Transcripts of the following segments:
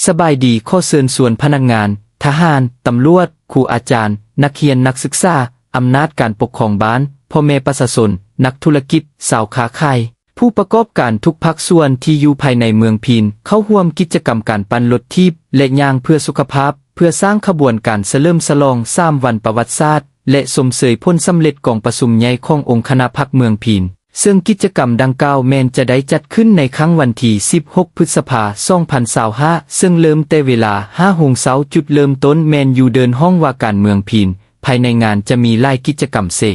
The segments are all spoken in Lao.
ສະບາຍດີ, ຂໍເຊີນຊວນພະນັກງານ, ທະຫານ, ຕຳຫຼວດ, ຄູອາຈານ, ນັກຮຽນ, ນັກສຶກສາ, ອຳນາດການປົກຄອງບ້ານ, ພໍ່ແມ່ປະຊາຊົນ, ນັກທຸລະກິດ, ຊາວຄ້າຂາຍ, ຜູ້ປະກອບການທຸກພາກສ່ວນທີ່ຢູ່ພາຍໃນເມືອງພີນ ເຂົ້າຮ່ວມກິດຈະກຳການປັ່ນລົດຖີບ ແລະ ຍ່າງເພື່ອສຸຂະພາບ ເພື່ອສ້າງຂະບວນການສະເຫຼີມສະຫຼອງສາມວັນປະຫວັດສາດ ແລະ ຊົມເຊີຍຜົນສຳເລັດກອງປະຊຸມໃຫຍ່ຂອງອົງຄະນະພັກເມືອງພີນ. ເຊິ່ງກິດຈະກຳດັ່ງກ່າວແມ່ນຈະໄດ້ຈັດຂຶ້ນໃນຄັ້ງວັນທີສິບຫົກ ພຶດສະພາ ສອງພັນຊາວຫ້າ ເຊິ່ງເລີ່ມແຕ່ເວລາຫ້າໂມງເຊົ້າ. ຈຸດເລີ່ມຕົ້ນແມ່ນຢູ່ເດີ່ນຫ້ອງວ່າການເມືອງພີນ. ພາຍໃນງານຈະມີຫຼາຍກິດຈະກຳເຊັ່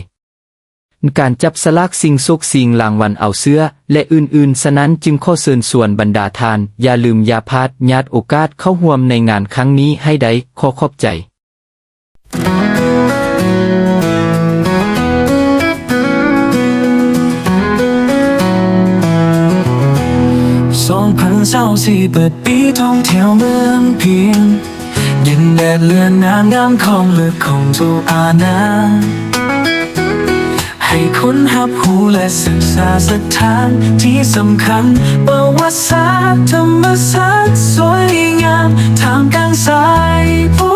ນ ການຈັບສະຫຼາກຊິງໂຊກຊິງລາງວັນເອົາເຊື້ອ ແລະ ອື່ນໆ. ສະນັ້ນຈຶ່ງຂໍເຊີນຊວນບັນດາທ່ານ ຢ່າລືມຢ່າພາດ ຍາດໂອກາດເຂົ້າຮ່ວມໃນງານຄັ້ງນີ້ໃຫ້ໄດ້. ຂໍຂອບໃຈ. ສອງພັນຊາວສີ່ ເປີດປີທ່ອງທ່ຽວເມືອງພີນ ດິນແດນເລືອນນ້ຳ ນ້ຳຂອງເລືອດຂອງທຸກອານາ ໃຫ້ຄົນຮັບຮູ້ ແລະ ສຶກສາສະຖານທີ່ສຳຄັນ ປະຫວັດສາດ ທຳມະຊາດສວຍງາມ ທ່າມກາງສາຍພູ